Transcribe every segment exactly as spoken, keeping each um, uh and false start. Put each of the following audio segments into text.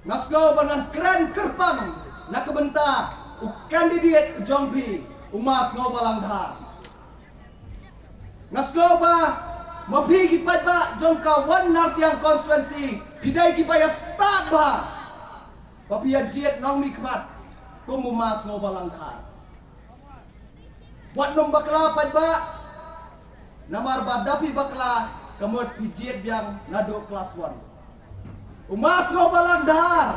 Nga sngew ba ngan kren kyrpang na ka bynta u candidate jong phi, u Ma Sngewbhalang Dhar. Nga sngew ba ma phi ki paidbah jong ka One Nartiang constituency, phi dei kiba ïa stad bha ba phi ïa jied nongmihkhmat kum u Ma Sngewbhalang Dhar. Wat nym bakla paidbah, namar ba da phi bakla ka mut phi jied biang naduh class one. U Ma Sngewbhalang Dhar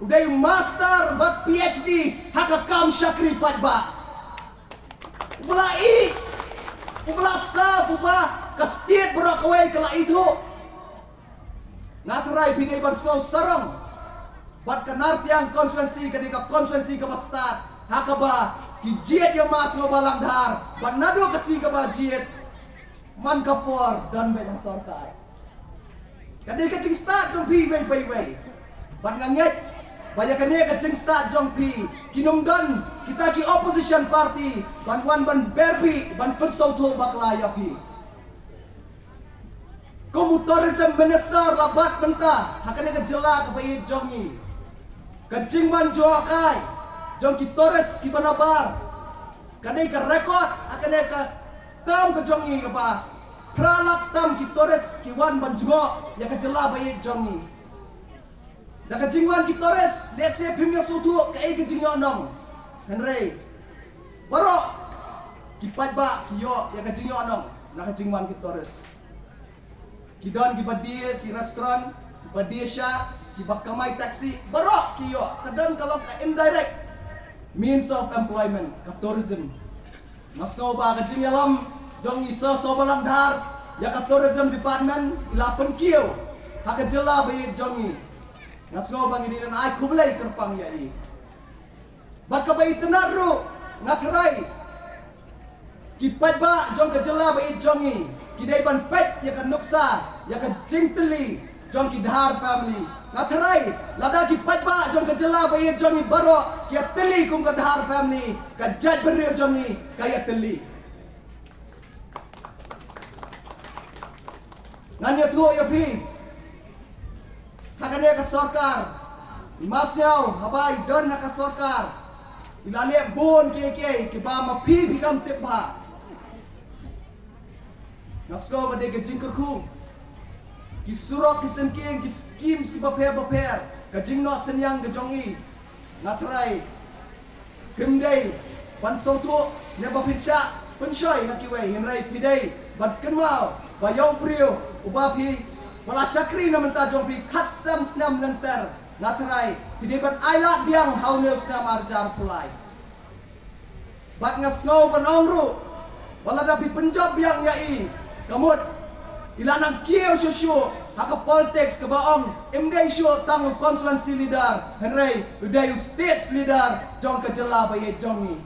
u dei u master bad P H D ha ka kam shakri paidbah. U ba la ih, u ba la sah, u ba ka state baroh kawei ka la ithuh. Nga tharai phi dei ban sngew sarong bad ka Nartiang constituency ka dei ka constituency kaba stad ha kaba ki jied ïa u Ma Sngewbhalang Dhar bad naduh ka sngi kaba jied man ka por don beit ha sorkar. Ka dei ka jingstad jong phi iwei pa iwei. Bad nga ngeit ba ïa kane ka jingstad jong phi kin ym don kita ki opposition party ban wan ban ber phi, ban pynsngewthuh bakla ïa phi. Kum u tourism minister la bat mynta ha kane ka jylla kaba ïeit jong ngi, ka jingwan jngohkai jong ki tourist kiba nabar ka dei ka record ha kane ka term ka jong ngi, kaba phra lak tam ki tourist ki wan ban jngoh ïa ka jylla ba ïeit jong ngi. Da ka jingwan ki tourist, lehse phim ïohsngew kaei ka jingïohnong, hynrei baroh ki paidbah ki ïoh ïa ka jingïohnong na ka jingwan ki tourist. Ki don kiba die ki restaurant, kiba die sha, kiba kamai taxi, baroh ki ïoh. Ka don ka long ka indirect means of employment, ka tourism. Nga sngew ba ka jingïalam jong i Sir Sngewbhalang Dhar ïa ka tourism department i la pynkiew ha ka jylla ba ïeit jong ngi. Nga sngew ba ngi dei ban ai khublei kyrpang ïa i. Bad kaba itynnad ruh, nga tharai ki paidbah jong ka jylla ba ïeit jong ngi ki dei ban peit ïa ka nuksa, ïa ka jingtylli jong ki Dhar family. Nga tharai lada ki paidbah jong ka jylla ba ïeit jong ngi baroh ki ïa tylli kum ka Dhar family, ka jaitbynriew jong ngi ka ïa tylli. Ngan ïathuh ïa phi, ha kane ka sorkar, i Ma Sniaw haba i don ha ka sorkar, i la leh bun kiei kiei kiba ma phi phi kam tip bha. Nga sngew ba dei ka jingkyrkhu, ki surok, ki syngkien, ki schemes kiba pher bapher, ka jingnoh synñiang ka jong i. Nga tharai phim dei ban sngewthuh ne ba phin shah pynshoi ha kiwei, hynrei phi dei ban kynmaw ba ïa u briew uba phi, ba la shakri na bynta jong phi khatsnem snem lynter. Nga tharai phi dei ban ailad biang ha une u snem arhajar arphew lai. Bad nga sngew ban ong ruh ba lada phi pynjop biang ïa i, ka mut i la nang kiew shuh shuh ha ka politics, kaba ong im dei shuh tang u constituency leader, hynrei u dei u states leader jong ka jylla ba ïeit jong ngi.